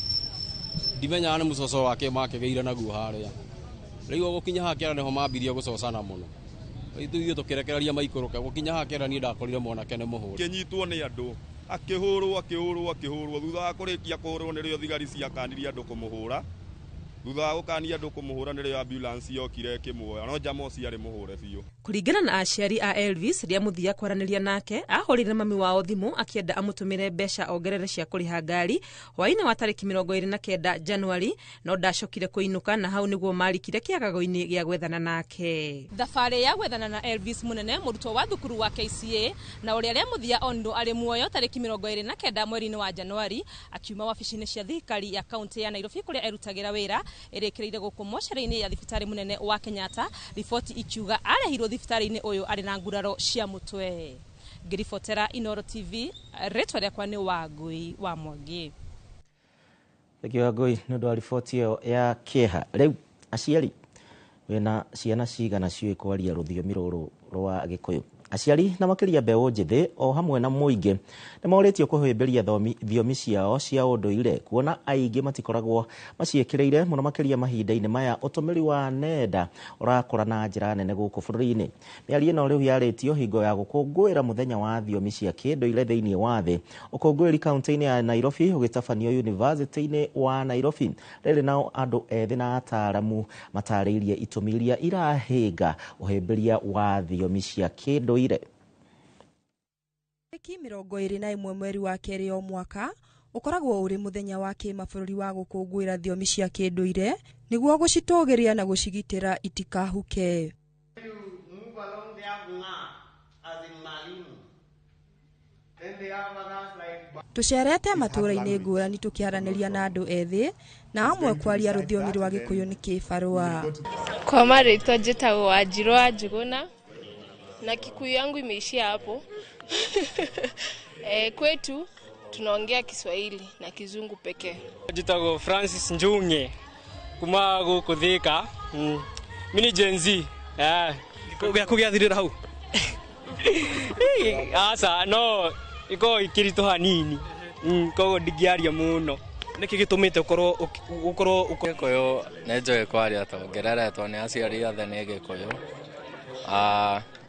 ndimenyaga nĩ mũcoco wake makĩgĩire naguo harĩa rĩu gũkinya haha kĩara nĩho mambirie gũcocana mũno. Ithuĩ tũkĩrekereria maikũrũke gũkinya haha kĩara niĩ ndakorire mwanake nĩ mũhũre. Akĩnyitwo nĩ andũ akĩhũrwo akĩhũrwo akĩhũrwo thutha wa kũrĩkia kũhũrwo nĩrĩo thigari ciakanirie andũ kũmũhũra thutha wa gũkania andũ kũmũhũra nĩrĩo ambulance yokire ĩkĩmuoya no njama ũcio arĩ mũhũre biũ. Kũringana na aciari a Elvis rĩa mũthia kwaranĩria nake ahũrĩire mami wao thimũ akĩenda amũtũmĩre mbeca ongerere cia kũrĩha ngari hwaĩ-inĩ wa tarĩki 29 Januari no ndacokire kũinũka na hau nĩguo marikire kĩagago-inĩ gĩa gwethana nake. Thabarĩ ya gwethana na Elvis Munene mũrutwo wa thukuru wa KCA na ũrĩa rĩa mũthia onirwo arĩ muoyo tarĩki 29 mweri-inĩ wa Januari akiuma wabici-inĩ cia thirikari ya kaunti ya Nairobi kũrĩa erutagĩra wĩra ĩrĩkĩrĩire gũkũ mocarĩ-inĩ ya thibitarĩ mũnene wa Kenyatta riboti ikiuga arehirwo thibitarĩ-inĩ ũyũ arĩ na nguraro cia mũtwe. Ngĩribotera Inooro TV rĩtwa rĩakwa nĩ Wangũi wa Mwangi. Thank you Wangũi nĩ ũndũ wa riboti ĩyo ya kĩeha. Rĩu aciari wĩna ciana cigana ciũĩ kwaria rũthiomi rũrũ rwa Gĩkũyũ? Aciari na makĩria mbeũ njĩthĩ o hamwe na mũingĩ nĩ morĩtio kũhĩmbĩria thiomi ciao cia ũndũire kuona aingĩ matikoragwo maciĩkĩrĩire mũno makĩria mahinda-inĩ maya ũtũmĩri wa nenda ũrakũra na njĩra nene gũkũ bũrũri-inĩ. Mĩario ĩno rĩu yarĩtio hingo ya gũkũngũĩra mũthenya wa thiomi cia kĩndũire thĩinĩ wa thĩ ũkũngũĩri kaunti-inĩ ya Nairobi ũgĩtabanio yunivasĩtĩ-inĩ wa Nairobi. Rĩrĩ nao andũ ethĩ na ataaramu matarĩirie itũmi iria irahĩnga ũhĩmbĩria wa thiomi cia kĩndũire. Tarĩki 21 mweri wa kerĩ o mwaka ũkoragwo ũrĩ mũthenya wa kĩmabũrũri wa gũkũngũĩra thiomi cia kĩndũire nĩguo gũcitũgĩria na gũcigitĩra itikahuke. Tũcerete matũũra-inĩ ngũrani tũkĩaranĩria na andũ ethĩ na amwe kwaria rũthiomi rwa Gĩkũyũ nĩ kĩbarũa. Kwa marĩtwa njĩtagwo Wanjirũ wa Njuguna na Kikuyu yangu imeishia hapo. Kwetu tunaongea Kiswahili na Kizungu pekee. Njitagwo Francis Njunge kuma gũkũ Thika. Mimi ni Gen Z. Gĩaku gĩathirĩra hau? Aca no iko ikĩritũ hanini. Koguo ndingĩaria mũno. Nĩkĩ gĩtũmĩte ũkorwo Gĩkũyũ nĩ njũĩ kwaria tondũ ngereretwo nĩ aciari othe nĩ Gĩkũyũ.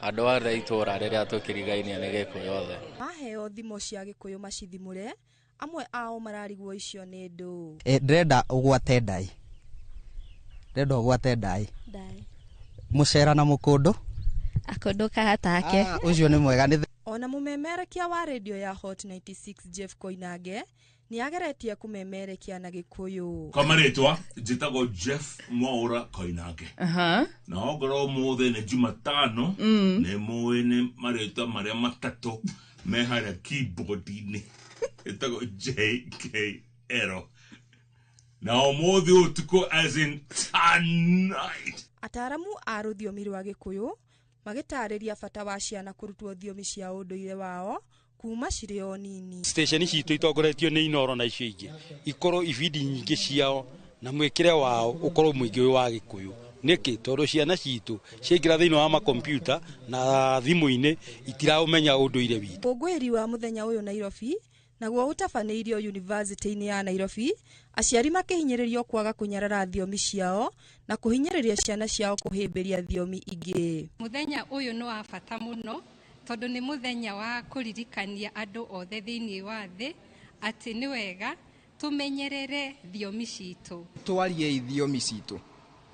Andũ othe itũũra rĩrĩa tũkĩrigainie nĩ Gĩkũyũ othe. Maheo thimo cia Gĩkũyũ macithimũre, amwe ao mararigwo icio nĩ ndũ. Ndĩrenda ũgwate ndai. Ndĩrenda ũgwate ndai. Mũcera na mũkũndũ. Akũndũ kahatake. Ũcio nĩ mwega nĩ. Ona mũmemerekia wa radio ya Hot 96 Jeff Koinange Nĩ ageretie kũmemerekia na Gĩkũyũ. Kwa marĩtwa njĩtagwo Jeff Mwaura Koinange. Na ongorwo ũmũthĩ nĩ Jumatano, nĩ mũĩ nĩ marĩtwa marĩa matatũ me harĩa keyboard-inĩ, ĩtagwo JKL. Na ũmũthĩ ũtukũ, as in tonight. Ataaramu a rũthiomi rwa Gĩkũyũ magĩtarĩria bata wa ciana kũrutwo thiomi cia ũndũire wao kuma cirĩ o nini. Station citũ itongoretio nĩ Inoro na icio ingĩ ikorwo ibindi nyingĩ ciao na mwĩkĩre wao ũkorwo mũingĩ wĩ wa Gĩkũyũ. Nĩkĩ? Tondũ ciana citũ ciaingĩra thĩinĩ wa makompiuta na thimũ-inĩ itiraũmenya ũndũire witũ. Ũkũngũĩri wa mũthenya ũyũ Nairobi naguo ũtabanĩirio yunivasĩtĩ-inĩ ya Nairobi, aciari makĩhinyĩrĩrio kwaga kũnyarara thiomi ciao na kũhinyĩrĩria ciana ciao kũhĩmbĩria thiomi ingĩ. Mũthenya ũyũ nĩ wa bata mũno tondũ nĩ mũthenya wa kũririkania andũ othe thĩinĩ wa thĩ atĩ nĩ wega tũmenyerere thiomi citũ. Twarie thiomi citũ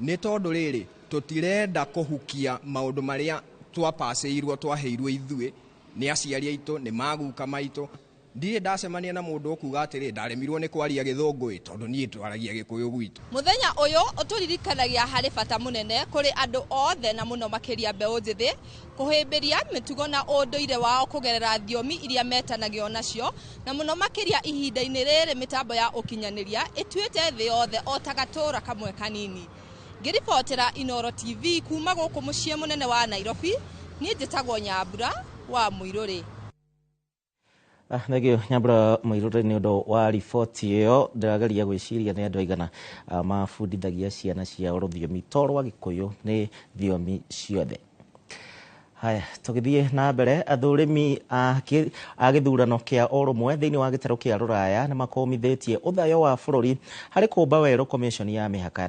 nĩ tondũ rĩrĩ tũtirenda kũhukia maũndũ marĩa twapacĩirwo twaheirwo ithuĩ nĩ aciari aitũ nĩ maguka maitũ. Ndirĩ ndacemania na mũndũ ũkuga atĩrĩ ndaremirwo nĩ kwaria gĩthũngũ ĩ tondũ niĩ twaragia gĩkũyũ gwitũ. Mũthenya ũyũ ũtũririkanagia harĩ bata mũnene kũrĩ andũ othe na mũno makĩria mbeũ njĩthĩ kũhĩmbĩria mĩtugo na ũndũire wao kũgerera thiomi iria metanagio nacio, na mũno makĩria ihinda-inĩ rĩrĩ mĩtambo ya ũkinyanĩria ĩtuĩte thĩ yothe o ta gatũra kamwe kanini. Ngĩribotera Inoro TV kuma gũkũ mũciĩ mũnene wa Nairobi, niĩ njĩtagwo Nyambura wa Mũirũrĩ. Thengio Nyambura Mũirũrĩ nĩ ũndũ wa riboti ĩyo. Ndĩrageria gwĩciria nĩ andũ aigana mabundithagia ciana ciao rũthiomi to rwa Gĩkũyũ, nĩ thiomi ciothe. Haya, tũgĩthiĩ na mbere, athũrimi a gĩthurano kĩa ũrũmwe thĩinĩ wa gĩtarũ kĩa Rũraya nĩ makũmithĩtie ũthayo wa bũrũri harĩ kũmba werũ commission ya mĩhaka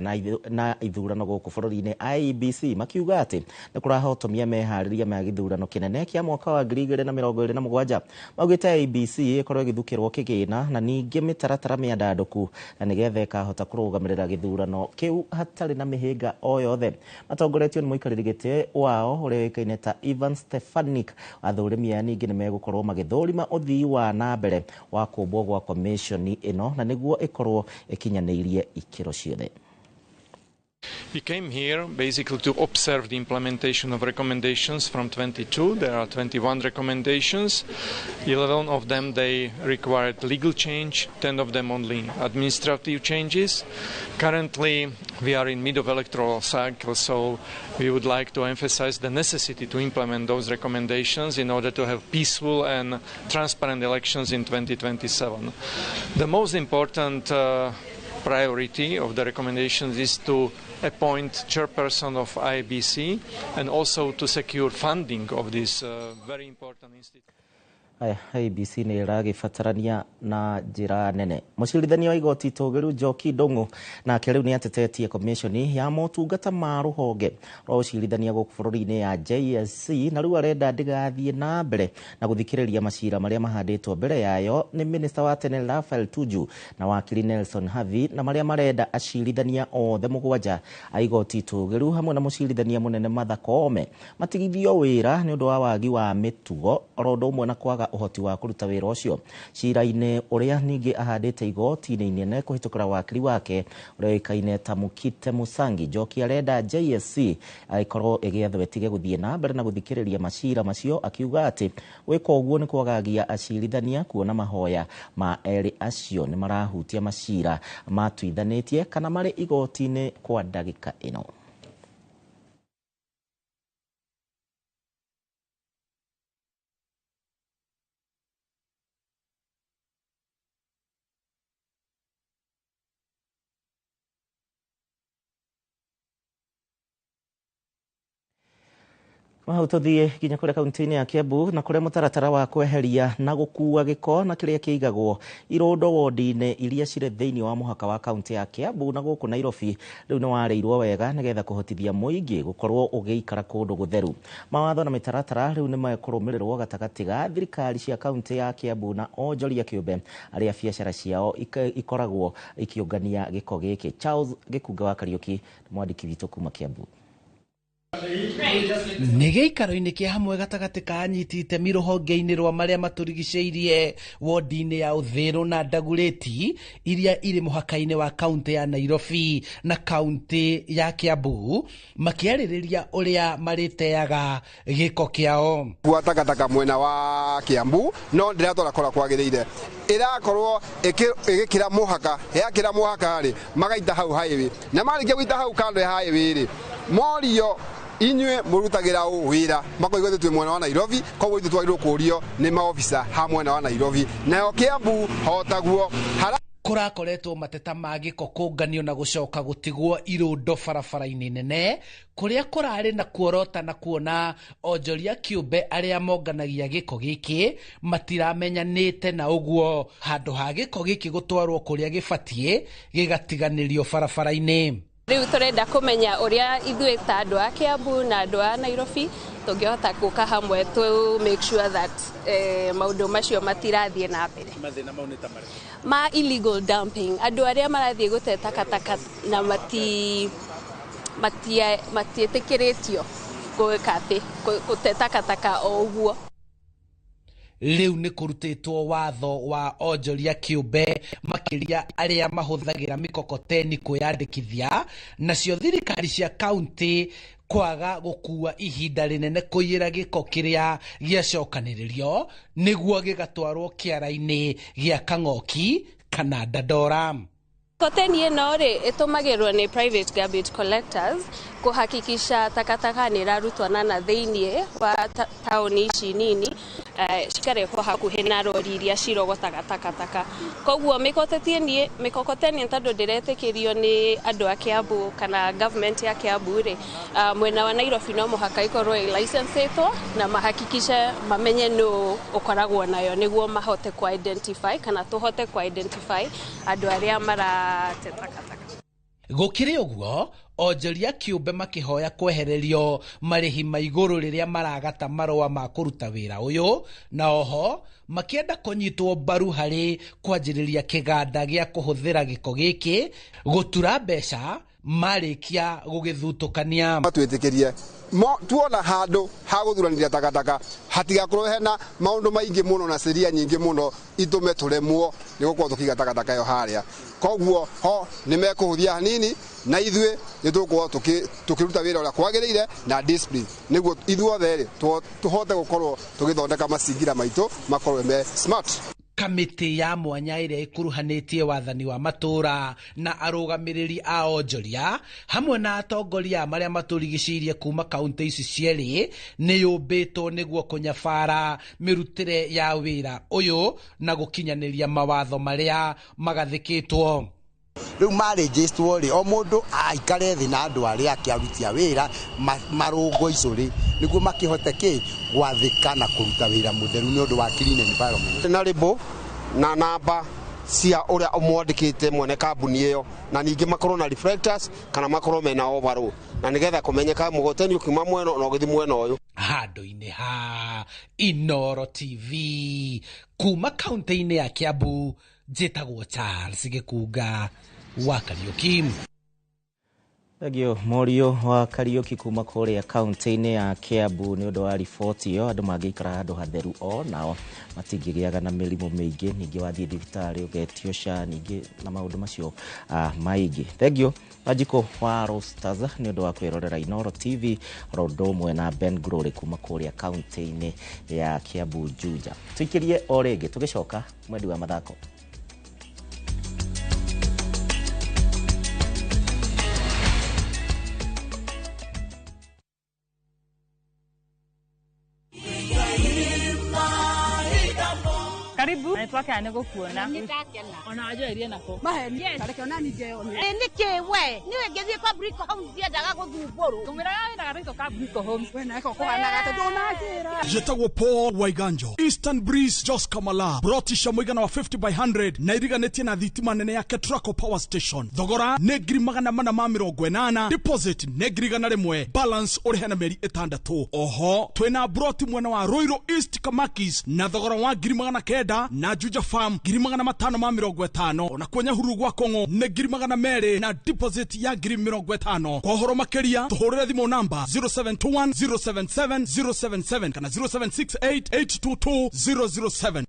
na ithurano gũkũ bũrũri-inĩ IEBC, makiuga atĩ nĩ kũrahotomia meharĩria ma gĩthurano kĩnene kĩa mwaka wa 2027. Maugĩte IEBC ĩkorwo ĩgĩthukĩrwo kĩgĩna na ningĩ mĩtaratara mĩandandũku na nĩgetha ĩkahota kũrũgamĩrĩra gĩthurano kĩu hatarĩ na mĩhĩnga o yothe. Matongoretio nĩ mũikarĩri gĩtĩ wao ũrĩa ũĩkaine ta Ivan Stefanik. Athũrimi aya ningĩ nĩ megũkorwo magĩthũrima ũthii wa na mbere wa kũmbwo gwa commission ĩno na nĩguo ĩkorwo ĩkinyanĩirie ikĩro ciothe. We came here basically to observe the implementation of recommendations from 22. There are 21 recommendations. 11 of them, they required legal change, 10 of them only administrative changes. Currently, we are in mid of electoral cycle, so we would like to emphasize the necessity to implement those recommendations in order to have peaceful and transparent elections in 2027. The most important priority of the recommendations is to appoint chairperson of IEBC and also to secure funding of this very important institution. IEBC nĩ ĩragĩbatarania na njĩra nene. Mũcirithania wa igoti tũgĩru Njoki Ndung'u nake rĩu nĩ atetetie commission ya motungata ma rũhonge rwa ũcirithania gũkũ bũrũri-inĩ ya JSC, na rĩu arenda ndĩgathiĩ na mbere na gũthikĩrĩria macira marĩa mahandĩtwo mbere yayo nĩ minista wa tene Raphael Tuju na wakiri Nelson Havi, na marĩa marenda acirithania othe 7 a igoti tũgĩru hamwe na mũcirithania mũnene Martha Koome matigithio wĩra nĩ ũndũ wa wagi wa mĩtugo oro ũndũ ũmwe na kwaga ũhoti wa kũruta wĩra ũcio. Cira-inĩ ũrĩa ningĩ ahandĩte igoti-inĩ inene kũhĩtũkĩra wakiri wake ũrĩa ũĩkaine ta Mukite Musangi, Njoki arenda JSC ĩkorwo ĩgĩathwo ĩtige gũthiĩ na mbere na gũthikĩrĩria macira macio, akiuga atĩ gwĩka ũguo nĩ kwagagia acirithania kuona mahoya ma erĩ acio nĩ marahutia macira matuithanĩtie kana marĩ igoti-inĩ kwa ndagĩka ĩno. Hau tũthiĩ nginya kũrĩa kaunti-inĩ ya Kiambu na kũrĩa mũtaratara wa kweheria na gũkua gĩko na kĩrĩa kĩigagwo irũndo wodi-inĩ iria cirĩ thĩinĩ wa mũhaka wa kaunti ya Kiambu na gũkũ Nairobi rĩu nĩ warĩirwo wega nĩgetha kũhotithia mũingĩ gũkorwo ũgĩikara kũndũ gũtheru. Mawatho na mĩtaratara rĩu nĩ mekũrũmĩrĩrwo gatagatĩ ga thirikari cia kaunti ya Kiambu na onjoria kĩũmbe arĩa biacara ciao ikoragwo ikĩũngania gĩko gĩkĩ. Charles Gĩkunga wa Kariũki, mwandĩki witũ kuma Kiambu. Nĩ gĩikaro-inĩ kĩa hamwe gatagatĩ ka anyiti itemi rũhonge-inĩ rwa marĩa matũrigicĩirie wodi-inĩ ya Ũthĩrũ na Ndagurĩti iria irĩ mũhaka-inĩ wa kaũntĩ ya Nairobi na kaũntĩ ya Kiambu, makĩarĩrĩria ũrĩa marĩteaga gĩko kĩao. Gwa takataka mwena wa Kiambu no ndiratwara kora kwagĩrĩire, ĩrakorwo ĩgĩkĩra mũhaka, yakĩra mũhaka rĩ magaita hau highway, na marĩkia gũita hau kando ya highway rĩ morio inyuĩ mũrutagĩra ũ wĩra, makoiga ithuĩ twĩ mwena wa Nairobi, koguo ithuĩ twagĩrĩirwo kũrio nĩ maobisa ha mwena wa Nairobi, nayo Kiambu hotaguo. Kũrakoretwo mateta ma gĩko kũnganio na gũcoka gũtigwo irũndo barabara-inĩ nene kũrĩa kũrarĩ na kuorota na kuona onjoria kĩũmbe arĩa monganagia gĩko gĩkĩ matiramenyanĩte na ũguo handũ ha gĩko gĩkĩ gũtwarwo kũrĩa gĩbatiĩ gĩgatiganĩrio barabara-inĩ. Rĩu tũrenda kũmenya ũrĩa ithuĩ ta andũ a Kiambu na andũ a Nairobi tũngĩhota gũka hamwe to make sure that maũndũ macio matirathiĩ na mbere. Mathĩna mau nĩ ta marĩkũ? Ma illegal dumping, andũ arĩa marathiĩ gũte takataka na matiĩtĩkĩrĩtio gwĩka atĩ gũte takataka o ũguo. Rĩu nĩ kũrutĩtwo watho wa onjoria kĩũmbe makĩria arĩa mahũthagĩra mĩkokoteni kwĩyandĩkithia, nacio thirikari cia kaũntĩ kwaga gũkua ihinda rĩnene kũiyĩra gĩko kĩrĩa gĩacokanĩrĩrio nĩguo gĩgatwarwo kĩara-inĩ gĩa Kang'oki kana Dandora. Mĩkokoteni ĩno rĩ ĩtũmagĩrwo nĩ private garbage collectors kũhakikisha takataka nĩ ĩrarutwo na thĩiniĩ wa taũni ici nini, cikarehwo hakuhĩ na rori iria cirogotaga takataka. Koguo mĩkokoteni tondũ ndĩretĩkĩrio nĩ andũ a Kiambu kana government ya Kiambu rĩ, mwena wa Nairobi no mũhaka ikorwo ĩlicensĩtwo na mahakikishe mamenye nũ ũkoragwo nayo nĩguo mahote ku identify kana tũhote ku identify andũ arĩa marate takataka. Gũkĩrĩ ũguo, onjoria kĩũmbe makĩhoya kwehererio marĩhi ma igũrũ rĩrĩa maragata marũa ma kũruta wĩra ũyũ, na oho makĩenda kũnyitwo mbaru harĩ kwanjĩrĩria kĩganda gĩa kũhũthĩra gĩko gĩkĩ gũtura mbeca marĩkia gũgĩthutũkania. Matwĩtĩkĩrie tuona handũ ha gũthuranĩria takataka hatigakorwo hena maũndũ maingĩ mũno na ciria nyingĩ mũno itũme tũremwo nĩ gũkorwo tũkĩiga takataka ĩyo harĩa. Koguo ho nĩ mekũhũthia hanini na ithuĩ nĩ tũgũkorwo tũkĩruta wĩra ũrĩa kwagĩrĩire na discipline nĩguo ithuothe rĩ tũhote gũkorwo tũgĩthondeka macingira maitũ makorwo me smart. Kamĩtĩ ya mwanya ĩrĩa ĩkuruhanĩtie wathani wa matũra na arũgamĩrĩri a onjoria hamwe na atongoria marĩa matũrigicĩirie kuma kaũntĩ ici cierĩ nĩ yũmbĩtwo nĩguo kũnyabara mĩrutĩre ya wĩra ũyũ na gũkinyanĩria mawatho marĩa magathĩkĩtwo. Rĩu marĩnjĩtwo rĩ o mũndũ aikare thĩ na andũ arĩa ake aruti a wĩra marũngo icũrĩ nĩguo makĩhote kĩ gwathĩka na kũruta wĩra mũtheru nĩ ũndũ wa clean environment. Na rĩbũ na namba cia ũrĩa ũmwandĩkĩte mwene kambuni ĩyo, na ningĩ makorwo na reflectors kana makorwo mena overall na nĩgetha kũmenyeka mũgoteni ũkiuma mwena na ũgĩthiĩ mwena ũyũ. Handũ-inĩ ha Inooro TV kuma kaũntĩ-inĩ ya Kiambu, njĩtagwo Charles Gĩkunga wa Kariũki. Thengio Mũriũ wa Kariũki kuma kũrĩa kaũntĩ-inĩ ya Kiambu nĩ ũndũ wa riboti ĩyo. Andũ mangĩikara handũ hatheru o nao matingĩgĩaga na mĩrimũ mĩingĩ, ningĩ wathiĩ thibitarĩ ũgetio SHA ningĩ na maũndũ macio maingĩ. Thengio Wanjikũ wa Roasters nĩ ũndũ wa kwĩrorera Inooro TV oro ũndũ ũmwe na Ben Glory kuma kũrĩa kaũntĩ-inĩ ya Kiambu Juja. Tũikĩrie o rĩngĩ tũgĩcoka mwendi wa mathako. Karibu. Nĩtwakena nĩ gũkuona. Ona wanjoerie nako. Maheni. Reke ona niĩ ngeyone. Nĩkĩ we? Niĩ ngĩthiĩ kwa Brico Homes ndiendaga gũthumbũrwo. Ngũmwĩraga wĩra gathaitũ ka Brico Homes. We nako kũhanaga atĩ ndũnanjĩra. Njĩtagwo Paul Waiganjo. Eastern Breeze Jos Kamala. Brotisha mũigana wa 50 by 100 na iriganĩtie na thitima nene ya Ketraco Power Station. Thogora nĩ 480,000. Deposit nĩ 100,000. Balance ũrĩhe na mĩeri 6. Oho twĩna broti mwena wa Ruiru East Kamakis na thogora wa 900 900 na Juja Farm 550,000. Onakuo Nyahururu gwa Kong'o nĩ 200,000 na deposit ya 50,000. Kwa ũhoro makĩria tũhũrĩre thimũ namba 0721 077 077 kana 0768 822 007.